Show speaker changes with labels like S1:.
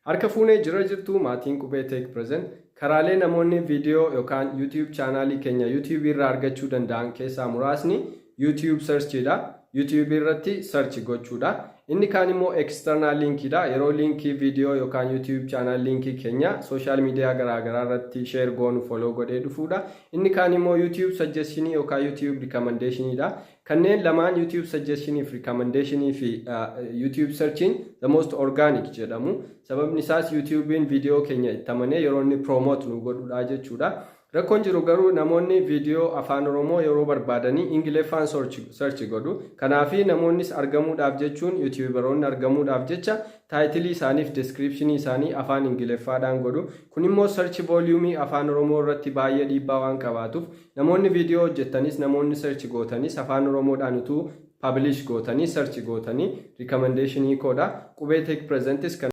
S1: Harka fuunee jira jirtu maatiin Qubee Tech Present. Karaalee namoonni viidiyoo yookaan YouTube chaanaalii keenya YouTube irraa argachuu danda'an keessaa muraasni YouTube searchidha. YouTube irratti search gochuudha. Inni kaan immoo external linkiidha. Yeroo linkii viidiyoo yookaan YouTube channel linkii keenya social media garaagaraa irratti share goonu follow godhee dhufuudha. Inni kaan immoo YouTube suggestionii yookaan YouTube recommendationidha. Kanneen lamaan, YouTube suggestionii fi recommendationii fi YouTube searchiin, the most organic jedhamu. Sababni isaas YouTubein viidiyoo keenya itti amanee yeroo inni promote nu godhudha jechuudha. Rakkoon jiru garuu namoonni viidiyoo Afaan Oromoo yeroo barbaadanii Ingiliffaan search godhu. Kanaafi namoonnis argamuudhaaf jechuun, YouTuberoonni argamuudhaaf jecha, titleii isaaniif descriptionii isaanii afaan Ingiliffaadhaan godhu. Kun immoo search volumeii Afaan Oromoo irratti baay'ee dhiibbaa waan qabaatuuf, namoonni viidiyoo hojjettanis, namoonni search gootanis, Afaan Oromoodhaan utuu publish gootanii search gootanii recommendationii koodha. Qubee Tech Presentis